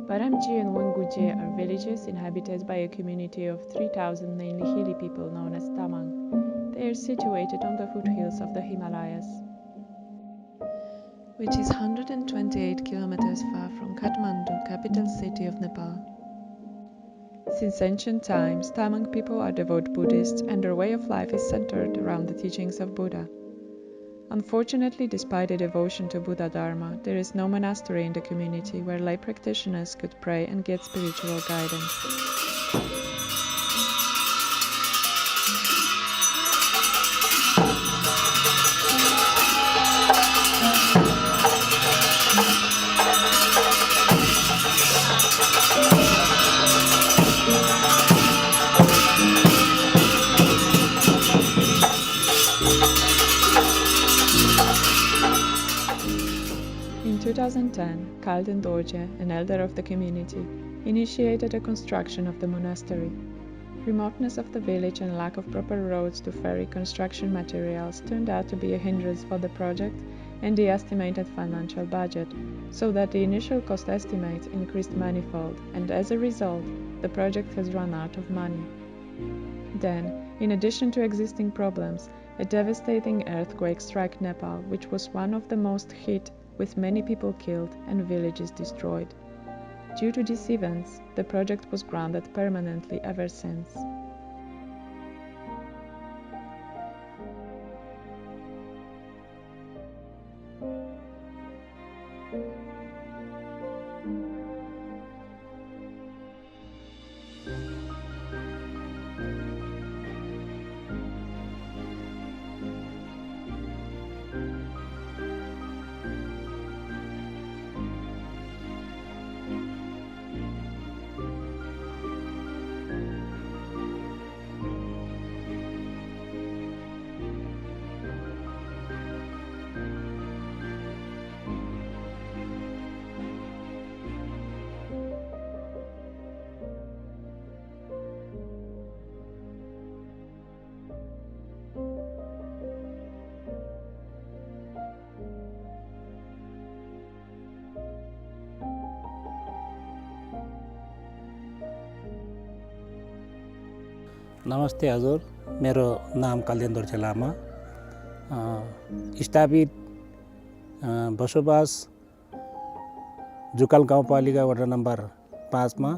Paramji and Wanguje are villages inhabited by a community of 3,000 mainly hilly people known as Tamang. They are situated on the foothills of the Himalayas, which is 128 kilometers far from Kathmandu, capital city of Nepal. Since ancient times, Tamang people are devout Buddhists and their way of life is centered around the teachings of Buddha. Unfortunately, despite the devotion to Buddha Dharma, there is no monastery in the community where lay practitioners could pray and get spiritual guidance. In 2010, Kalden Dorje, an elder of the community, initiated the construction of the monastery. Remoteness of the village and lack of proper roads to ferry construction materials turned out to be a hindrance for the project and the estimated financial budget, so that the initial cost estimate increased manifold, and as a result, the project has run out of money. Then, in addition to existing problems, a devastating earthquake struck Nepal, which was one of the most hit, with many people killed and villages destroyed. Due to these events, the project was grounded permanently ever since. नमस्ते हजुर, मेरो नाम कालदेन दोर्जे लामा। स्थापित बसोबास जुकाल गाउँपालिका वडा number 5 मा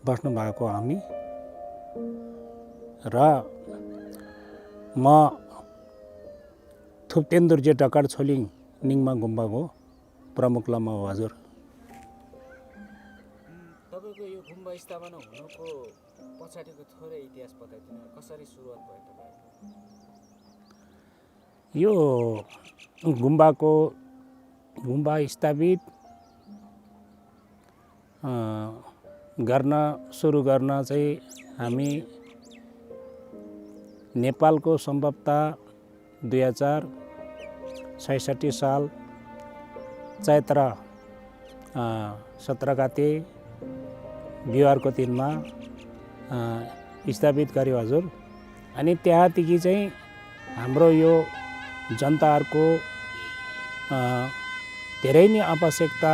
बस्नु भएको हामी र म थुप्तेन दोर्जे डकाड छोलिङ निङमा गुम्बाको प्रमुख लामा हो हजुर। तपाईको यो गुम्बा स्थापना हुनुको पछाडिको थोरै इतिहास बताइदिनु, कसरी सुरुवात भयो तपाईको? यो गुम्बा स्थापित सुरु गर्न चाहिँ हामी नेपालको सम्भवतः 2066 साल चैत्र 17 गते बिहिबारको दिनमा स्थापित गर्यो हजुर। अनि त्यहाँदेखि चाहिँ हाम्रो यो जनताहरूको धेरै नै आवश्यकता,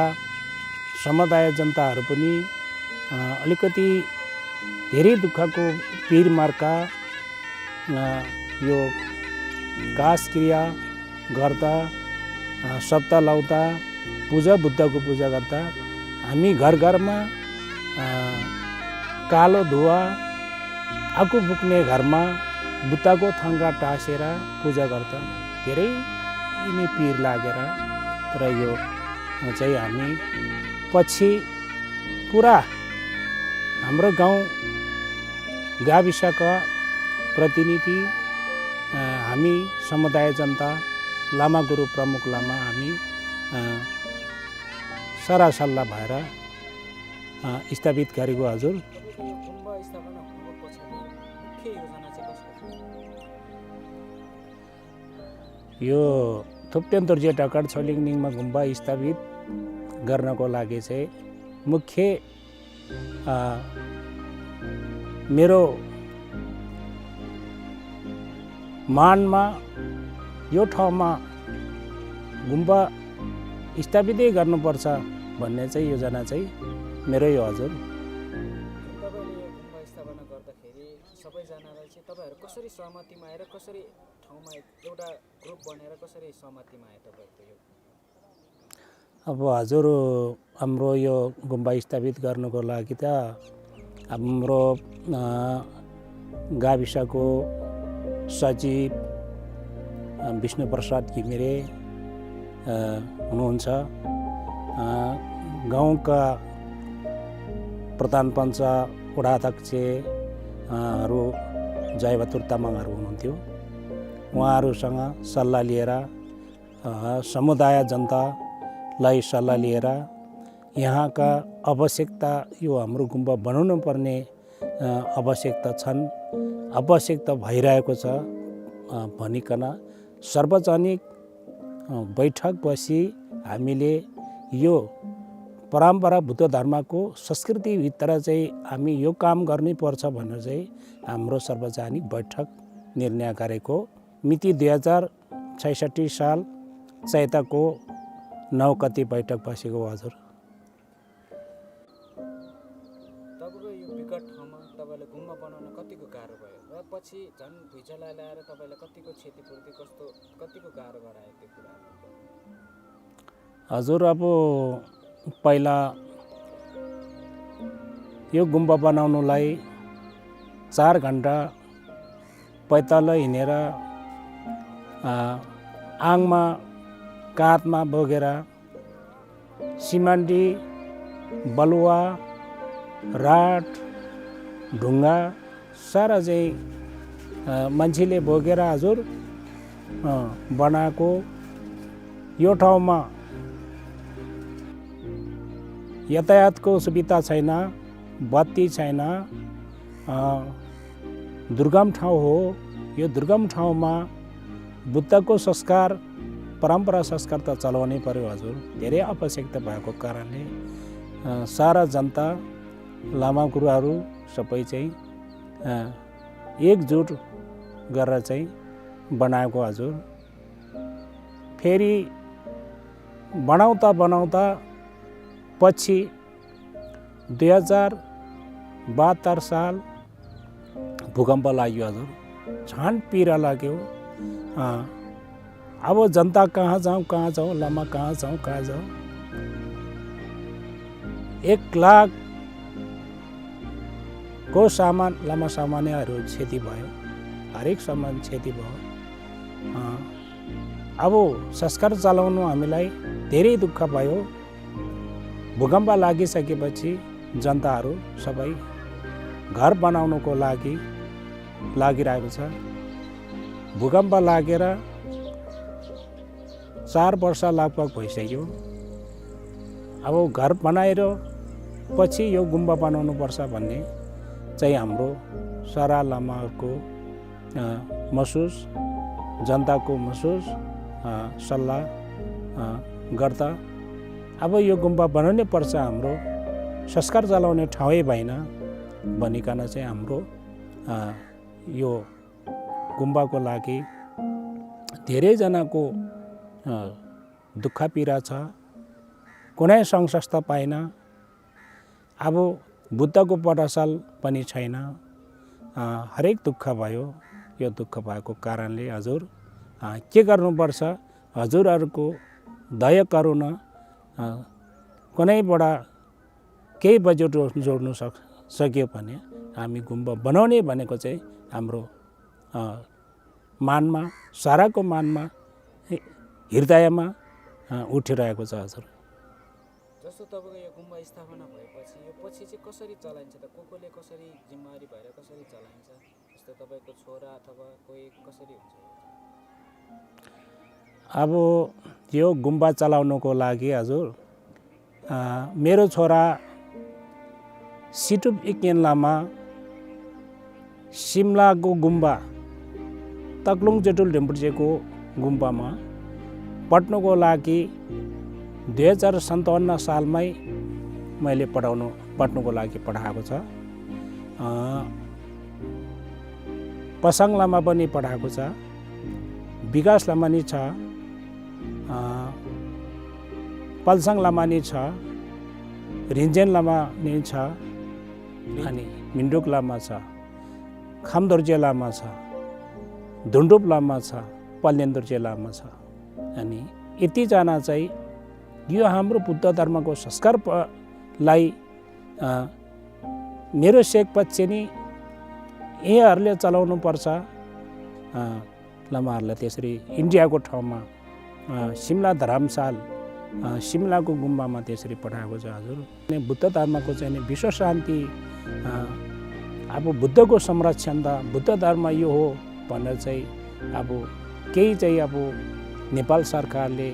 समुदाय जनताहरू पनि अलिकति धेरै दुःखको पीरमार्का यो काश क्रिया गर्दा, सप्ताह लाउँदा, बुद्धको पूजा गर्दा हामी घर घरमा कालो धुवा आगो बोक्ने घरमा बुद्धको थङ्गा टाँसेर पूजा गर्दा धेरै नै पीर लागेर, तर यो चाहिँ हामी पछि पुरा हाम्रो गाउँ गाविसका प्रतिनिधि, हामी समुदाय जनता, लामा गुरु प्रमुख लामा हामी सरासल्लाह भएर स्थापित गरेको हजुर। यो थुप्तेन दोर्जे डकाड छोलिङ निङमा गुम्बा स्थापित गर्नको लागि चाहिँ मुख्य मेरो मानमा यो ठाउँमा गुम्बा स्थापितै गर्नुपर्छ भन्ने चाहिँ योजना चाहिँ मेरै हो हजुर। तपाईँले यो गुम्बा स्थापना गर्दाखेरि सबैजनालाई चाहिँ तपाईँहरू कसरी सहमतिमा आएर कसरी ठाउँमा एउटा ग्रुप बनेर कसरी सहमतिमा आए तपाईँहरूको यो? अब हजुर हाम्रो यो गुम्बा स्थापित गर्नुको लागि त हाम्रो गाविसको सचिव विष्णुप्रसाद घिमिरे हुनुहुन्छ, गाउँका प्रधान पञ्च वडाध्यक्षहरू जयबहादुर तामाङहरू हुनुहुन्थ्यो। उहाँहरूसँग सल्लाह लिएर समुदाय जनतालाई सल्लाह लिएर यहाँका आवश्यकता यो हाम्रो गुम्बा बनाउनु पर्ने आवश्यकता छन्, आवश्यकता भइरहेको छ भनिकन सार्वजनिक बैठक बसी हामीले यो परम्परा बुद्ध धर्मको संस्कृतिभित्र चाहिँ हामी यो काम गर्नै पर्छ भनेर चाहिँ हाम्रो सार्वजनिक बैठक निर्णय गरेको मिति 2066 साल चैतको 9 गते बैठक बसेको हजुर। तपाईँको यो विकट ठाउँमा तपाईँले गुम्बा बनाउन कतिको गाह्रो भयो र पछि झन् भुइँचालोले आएर तपाईँलाई कतिको क्षतिपूर्ति कतिको गाह्रो गरायो त्यो कुराहरू? हजुर अब पहिला यो गुम्बा बनाउनुलाई 4 घन्टा पैदल हिँडेर आङमा काँधमा बोकेर सिमान्डी बलुवा राट ढुङ्गा सारा चाहिँ मान्छेले बोकेर हजुर बनाएको यो ठाउँमा यातायातको सुविधा छैन, बत्ती छैन, दुर्गम ठाउँ हो। यो दुर्गम ठाउँमा बुद्धको संस्कार परम्परा संस्कार त चलाउनै पर्यो हजुर। धेरै आवश्यकता भएको कारणले सारा जनता लामा गुरुहरू सबै चाहिँ एकजुट गरेर चाहिँ बनाएको हजुर। फेरि बनाउँदा पछि 2072 साल भूकम्प लाग्यो हजुर, झन् पीडा लाग्यो। अब जनता कहाँ जाऊँ लामा कहाँ जाऊँ 1 लाख को सामान लामा सामान्यहरू क्षति भयो, हरेक सामान क्षति भयो। अब संस्कार चलाउनु हामीलाई धेरै दुःख भयो। भूकम्प लागिसकेपछि जनताहरू सबै घर बनाउनुको लागि लागिरहेको छ। भूकम्प लागेर 4 वर्ष लगभग भइसक्यो। अब घर बनाएर पछि यो गुम्बा बनाउनु पर्छ भन्ने चाहिँ हाम्रो सारा लामाहरूको महसुस, जनताको महसुस सल्लाह गर्दा अब यो गुम्बा बनाउनै पर्छ, हाम्रो संस्कार चलाउने ठाउँै भएन भनिकन चाहिँ हाम्रो यो गुम्बाको लागि धेरैजनाको दुःख पीडा छ। कुनै सङ्घ संस्था पाएन। अब बुद्धको पाठशाला पनि छैन। हरेक दुःख भयो। यो दुःख भएको कारणले हजुर के गर्नुपर्छ, हजुरहरूको दया करुणा कुनैबाट केही बजेट जोड्नु सक्यो भने हामी गुम्बा बनाउने भनेको चाहिँ हाम्रो मानमा, साराको मानमा, हृदयमा उठिरहेको छ हजुर। जस्तो तपाईँको यो गुम्बा स्थापना भएपछि यो पछि चाहिँ कसरी चलाइन्छ त? कोले कसरी जिम्मेवारी भएर कसरी चलाइन्छ? जस्तो तपाईँको छोरा अथवा कोही कसरी हुन्छ? अब यो गुम्बा चलाउनुको लागि हजुर मेरो छोरा सिटुप इकेन लामा सिमलाको गुम्बा तक्लुङ जेटुल ढेम्पुचेको गुम्बामा पढ्नुको लागि 2057 सालमै मैले पढ्नुको लागि पढाएको छ। पसाङ लामा पनि पढाएको छ, विकास लामा नि छ, पाल्साङ लामा नि छ, रिन्जेन लामा नि छ, अनि मिन्डुक लामा छ, खामदोर्जे लामा छ, धुन्डुप लामा छ, पल्यन्दोर्जे लामा छ। अनि यतिजना चाहिँ यो हाम्रो बुद्ध धर्मको संस्कारलाई मेरो सेक पक्ष नि यहाँहरूले चलाउनु पर्छ। लामाहरूलाई त्यसरी इन्डियाको ठाउँमा सिमला धर्मशाल सिमलाको गुम्बामा त्यसरी पठाएको छ हजुर। बुद्ध धर्मको चाहिँ विश्व शान्ति अब बुद्धको संरक्षण त बुद्ध धर्म यो हो भनेर चाहिँ अब केही चाहिँ अब नेपाल सरकारले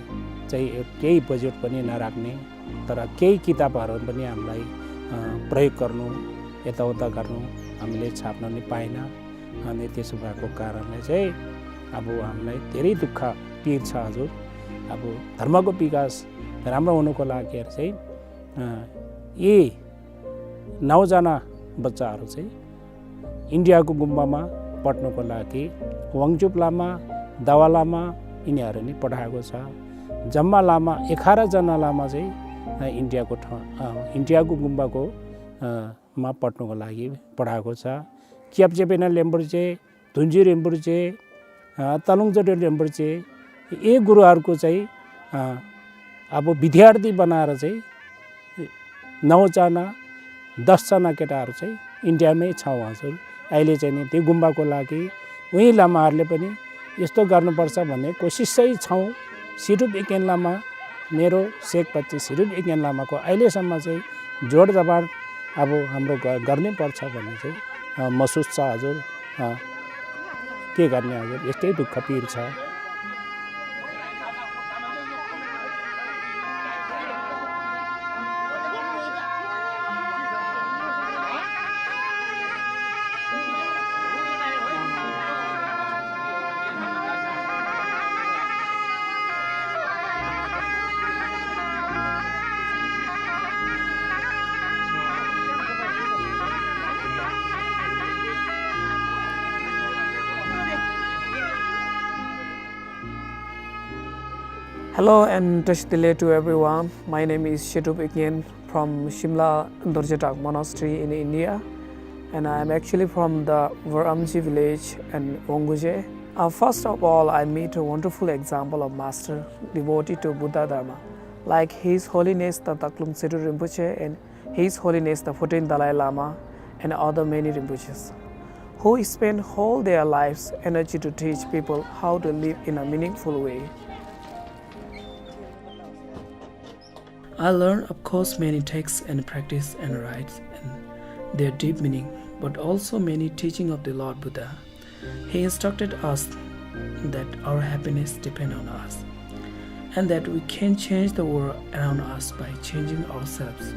चाहिँ केही बजेट पनि नराख्ने, तर केही किताबहरू पनि हामीलाई प्रयोग गर्नु यताउता गर्नु हामीले छाप्न नि पाएन। अनि त्यसो भएको कारणले चाहिँ अब हामीलाई धेरै दुःख पीड छ हजुर। अब धर्मको विकास राम्रो हुनुको लागि चाहिँ यी 9 जना बच्चाहरू चाहिँ इन्डियाको गुम्बामा पढ्नुको लागि वाङचुप लामा, दावा लामा यिनीहरू नि पठाएको छ। जम्मा लामा 11 जना लामा चाहिँ इन्डियाको गुम्बाको मा पढ्नुको लागि पढाएको छ। क्याप्चेपेना लेम्बुर्चे, धुन्जी रेम्बुर्चे, तलुङजोडे लेम्बुर्चे यी गुरुहरूको चाहिँ अब विद्यार्थी बनाएर चाहिँ 9 जना 10 जना केटाहरू चाहिँ इन्डियामै छौँ हजुर। अहिले चाहिँ नि त्यो गुम्बाको लागि उही लामाहरूले पनि यस्तो गर्नुपर्छ भन्ने कोसिसै छौँ। सिरुप एकेन लामा मेरो सेक पच्ची सिरुप एकेन लामाको अहिलेसम्म चाहिँ जोड जबाड अब हाम्रो गर्नै पर्छ भन्ने चाहिँ महसुस छ हजुर। के गर्ने हजुर, यस्तै दुःख पीड छ। Hello and Tashdile to everyone. My name is Shetup Iknyen from Shimla Dorjetak Monastery in India, and I am actually from the Varamji village in Onguje. First of all, I meet a wonderful example of master devotee to Buddha Dharma, like His Holiness the Taklung Tsedu Rinpoche and His Holiness the 14th Dalai Lama and other many Rinpoches, who spend whole their lives energy to teach people how to live in a meaningful way. I learned, of course, many texts and practice and rites and their deep meaning, but also many teaching of the Lord Buddha. He instructed us that our happiness depends on us, and that we can change the world around us by changing ourselves,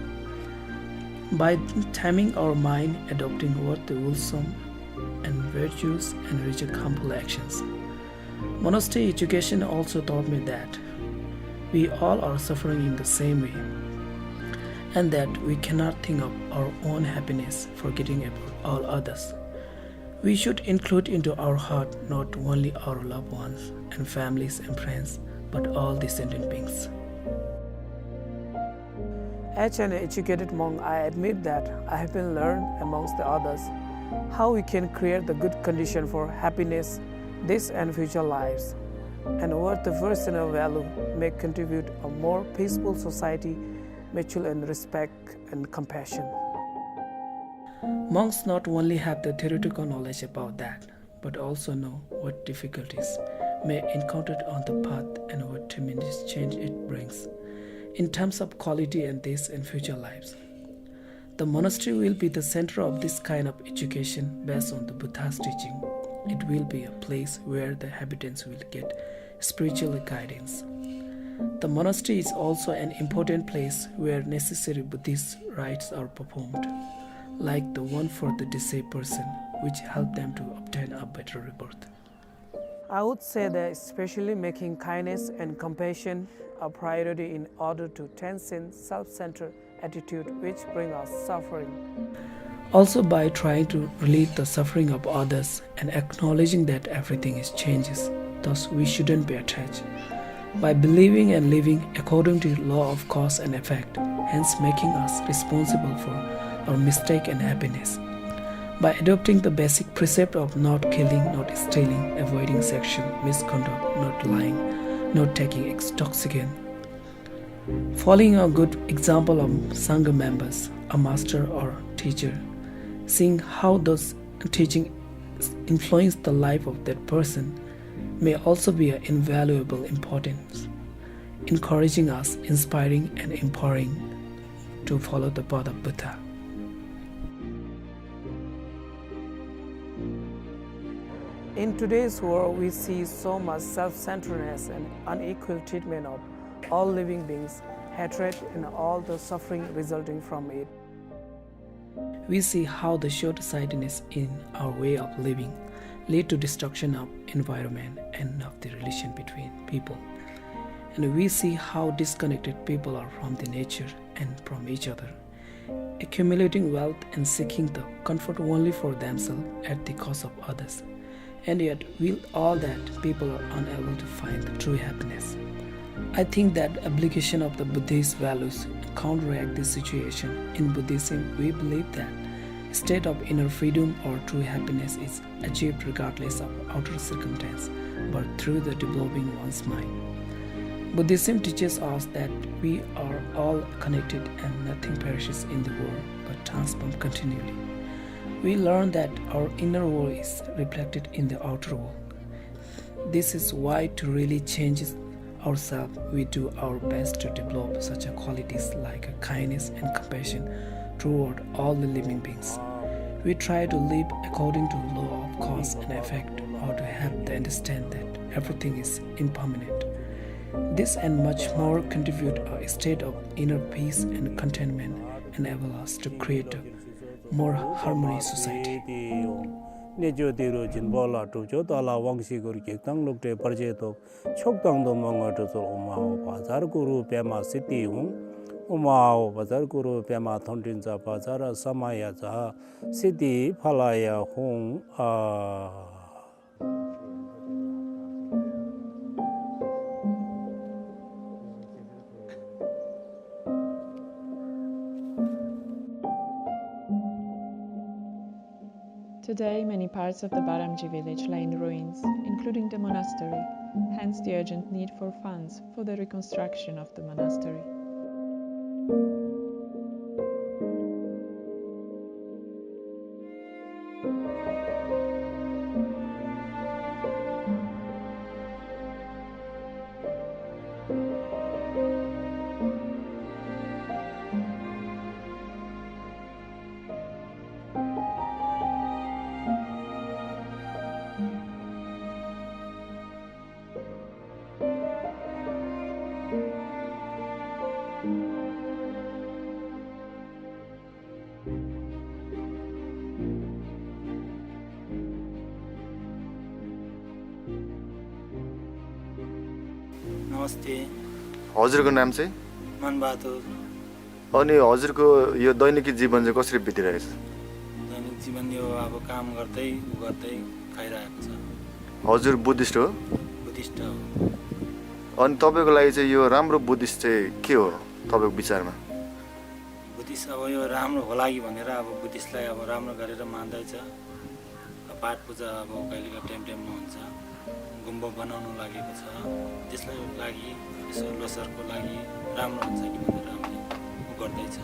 by taming our mind, adopting what the wholesome and virtues and reject harmful actions. Monastery education also taught me that we all are suffering in the same way, and that we cannot think of our own happiness forgetting about all others. We should include into our heart not only our loved ones and families and friends, but all the sentient beings. As an educated monk, I admit that I have been learned amongst the others how we can create the good condition for happiness this and future lives, and what the personal value may contribute a more peaceful society, mutual and respect and compassion. Monks not only have the theoretical knowledge about that, but also know what difficulties may encounter on the path and what tremendous change it brings in terms of quality and this and future lives. The monastery will be the center of this kind of education based on the Buddha's teaching. It will be a place where the inhabitants will get spiritual guidance. The monastery is also an important place where necessary Buddhist rites are performed, like the one for the disabled person, which help them to obtain a better rebirth. I would say that especially making kindness and compassion a priority in order to transcend self-centered attitude which bring us suffering. Also by trying to relieve the suffering of others and acknowledging that everything is changes, thus we shouldn't be attached. by believing and living according to the law of cause and effect, hence making us responsible for our mistake and happiness. By adopting the basic precept of not killing, not stealing, avoiding sexual misconduct, not lying, not taking intoxicant, following a good example of Sangha members, a master or teacher, seeing how those teaching influence the life of that person may also be an invaluable importance, encouraging us, inspiring and empowering to follow the path of Buddha. In today's world, we see so much self-centeredness and unequal treatment of all living beings, hatred and all the suffering resulting from it. We see how the short-sightedness in our way of living lead to destruction of environment and of the relation between people. And we see how disconnected people are from the nature and from each other, accumulating wealth and seeking the comfort only for themselves at the cost of others. And yet, with all that, people are unable to find the true happiness. I think that application of the Buddhist values counteract this situation. In Buddhism, we believe that state of inner freedom or true happiness is achieved regardless of outer circumstance, but through the developing one's mind. Buddhism teaches us that we are all connected and nothing perishes in the world but transforms continually. We learn that our inner world is reflected in the outer world. This is why to really change ourselves, we do our best to develop such qualities like kindness and compassion toward all the living beings. We try to live according to the law of cause and effect, or to help them understand that everything is impermanent. This and much more contribute a state of inner peace and contentment, enable us to create a more harmonious society. 내조대로 진보라 두조달라 왕시고리 객당록대 버제도 촉당도 망어도 오마오 바자르구루 베마 시티웅 오마오 바자르구루 베마 톤딘자 바자라 사마야자 시티 팔라야 홍 Today, many parts of the Baramji village lie in ruins, including the monastery, hence the urgent need for funds for the reconstruction of the monastery. नमस्ते हजुरको नाम चाहिँ मनबहादुर अनि हजुरको यो दैनिकी जीवन चाहिँ कसरी बितिरहेछ दैनिक जीवन यो अब काम गर्दै खाइरहेको छ हजुर बुद्धिस्ट हो बुद्धिस्ट हो अनि तपाईको लागि चाहिँ यो राम्रो बुद्धिस्ट चाहिँ के हो तपाईको विचारमा बुद्धिस्ट अब यो राम्रो होला कि भनेर अब बुद्धिस्टलाई अब राम्रो गरेर मान्दैछ पाठ पूजा अब कहिलेका टाइममा हुन्छ गुम्बा बनाउनु लागेको छ त्यसलाई लागि यसो लोसरको लागि राम्रो हुन्छ कि भनेर हामीले गर्दैछ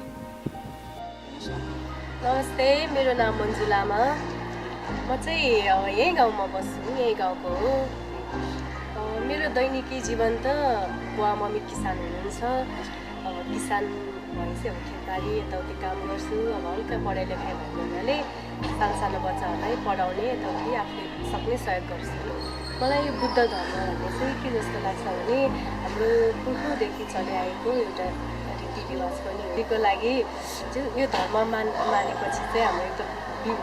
नमस्ते मेरो नाम मन्जु लामा म चाहिँ यही गाउँमा बस्छु यही गाउँको हो मेरो दैनिकी जीवन त बुवा मम्मी किसान हुनुहुन्छ अब किसान भएपछि अब खेतबारी यताउति काम गर्छु अब हल्का पढाइ लेखाइ भएको हुनाले सानो बच्चाहरूलाई पढाउने यताउति आफूले सक्ने सहयोग गर्छु मलाई यो बुद्ध धर्म भन्ने चाहिँ के जस्तो लाग्छ भने हाम्रो पुर्खौँदेखि चलिआएको एउटा रीतिरिवाज पनि हो त्यसको लागि यो धर्म मानेपछि चाहिँ हाम्रो एकदम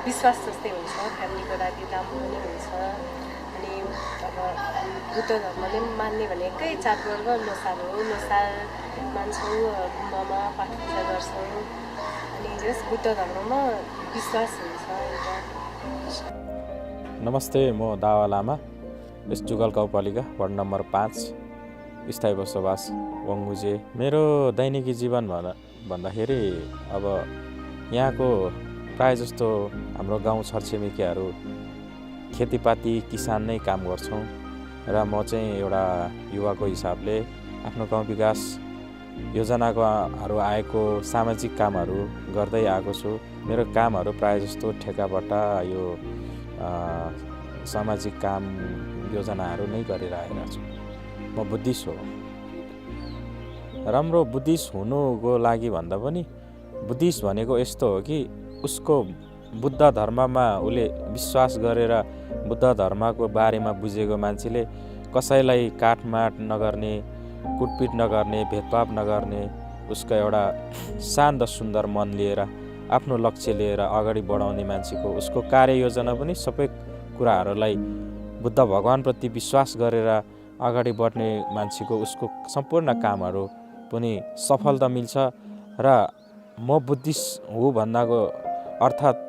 विश्वास जस्तै हुन्छ फ्यामिलीको लागि राम्रो पनि हुन्छ अनि अब बुद्ध धर्मले मान्ने भनेकै चाडपर्व लोसार हो लोसार मान्छौँ गुम्बामा पाठ पूजा गर्छौँ अनि जस बुद्ध धर्ममा विश्वास हुन्छ एउटा नमस्ते म दावा लामा वेस्ट जुगल गाउँपालिका वार्ड नम्बर 5 स्थायी बसोबास वङ्गुजे। मेरो दैनिकी जीवन भन्दाखेरि अब यहाँको प्राय जस्तो हाम्रो गाउँ छरछिमेकीहरू खेतीपाती किसान नै काम गर्छौँ र म चाहिँ एउटा युवाको हिसाबले आफ्नो गाउँ विकास योजनाहरू आएको सामाजिक कामहरू गर्दै आएको छु। मेरो कामहरू प्राय जस्तो ठेकाबट्टा यो सामाजिक काम योजनाहरू नै गरिरहेको छु। म बुद्धिस्ट हो। राम्रो बुद्धिस्ट हुनुको लागि भन्दा पनि बुद्धिस्ट भनेको यस्तो हो कि उसको बुद्ध धर्ममा उसले विश्वास गरेर बुद्ध धर्मको बारेमा बुझेको मान्छेले कसैलाई काटमाट नगर्ने, कुटपिट नगर्ने, भेदभाव नगर्ने, उसको एउटा शान्त सुन्दर मन लिएर आफ्नो लक्ष्य लिएर अगाडि बढाउने मान्छेको उसको कार्ययोजना पनि सबै कुराहरूलाई बुद्ध भगवानप्रति विश्वास गरेर अगाडि बढ्ने मान्छेको उसको सम्पूर्ण कामहरू पनि सफलता मिल्छ। र म बुद्धिस्ट हो भन्दाको अर्थात्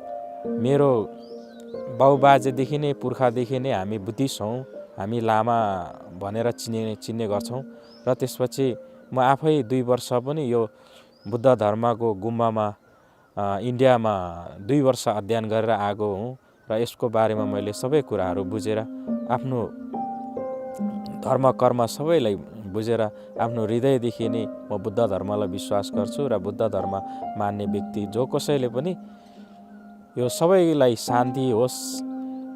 मेरो बाउबाजेदेखि नै पुर्खादेखि नै हामी बुद्धिस्ट हौँ, हामी लामा भनेर चिन्ने गर्छौँ। र त्यसपछि म आफै 2 वर्ष पनि यो बुद्ध धर्मको गुम्बामा इन्डियामा 2 वर्ष अध्ययन गरेर आएको हुँ र यसको बारेमा मैले सबै कुराहरू बुझेर आफ्नो धर्म कर्म सबैलाई बुझेर आफ्नो हृदयदेखि नै म बुद्ध धर्मलाई विश्वास गर्छु र बुद्ध धर्म मान्ने व्यक्ति जो कसैले पनि यो सबैलाई शान्ति होस्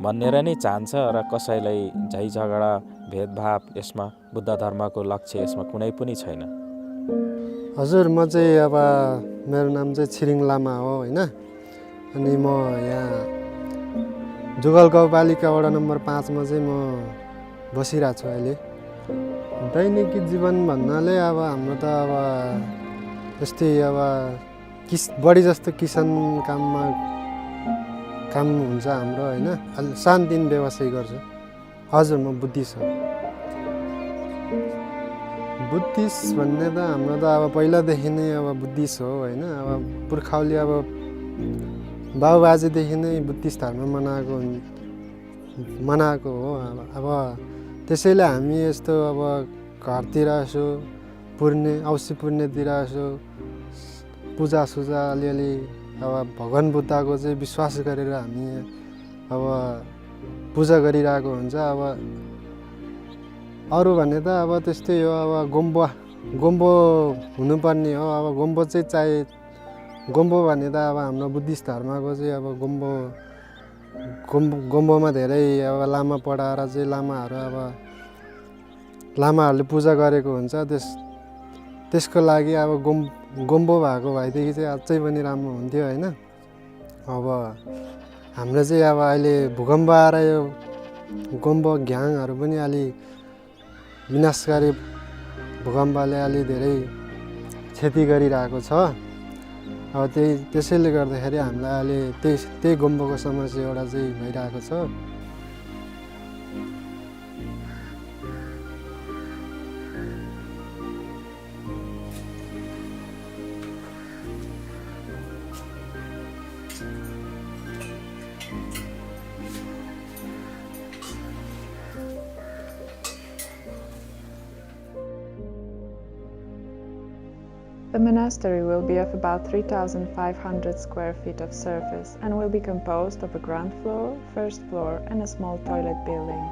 भनेर नै चाहन्छ र कसैलाई झै झगडा भेदभाव यसमा बुद्ध धर्मको लक्ष्य यसमा कुनै पनि छैन। हजुर, म चाहिँ अब मेरो नाम चाहिँ छिरिङ लामा हो होइन। अनि म यहाँ जुगल गाउँपालिका वडा नम्बर 5 मा चाहिँ म बसिरहेको छु अहिले। दैनिकी जीवन भन्नाले अब हाम्रो त अब जस्तै अब बढी जस्तो किसान काम हुन्छ हाम्रो होइन। सानो दिन व्यवसाय गर्छु। हजुर, म बुद्धिस्ट हो। बुद्धिस्ट भन्ने त हाम्रो त अब पहिलादेखि नै अब बुद्धिस्ट हो होइन। अब पुर्खाउली अब बाबुबाजेदेखि नै बुद्धिस्ट धर्म मनाएको हो। अब त्यसैले हामी यस्तो अब घरतिर यसो औँसी पूर्णेतिर यसो पूजासुजा अलिअलि अब भगवान बुद्धको चाहिँ विश्वास गरेर हामी अब पूजा गरिरहेको हुन्छ। अब अरू भने त अब त्यस्तै हो। अब गोम्बो हुनुपर्ने हो। अब गोम्बो भने त अब हाम्रो बुद्धिस्ट धर्मको चाहिँ अब गोम्बोमा धेरै अब लामा पढाएर चाहिँ लामाहरूले पूजा गरेको हुन्छ। त्यसको लागि अब गोम्बो भएको भएदेखि चाहिँ अझै पनि राम्रो हुन्थ्यो होइन। अब हाम्रो चाहिँ अब अहिले भूकम्प आएर यो गोम्बो घ्याङहरू पनि अलि विनाशकारी भूकम्पले अलि धेरै क्षति गरिरहेको छ। अब त्यसैले गर्दाखेरि हामीलाई अहिले त्यही गोम्बोको समस्या एउटा चाहिँ भइरहेको छ। The monastery will be of about 3,500 square feet of surface and will be composed of a ground floor, first floor, and a small toilet building.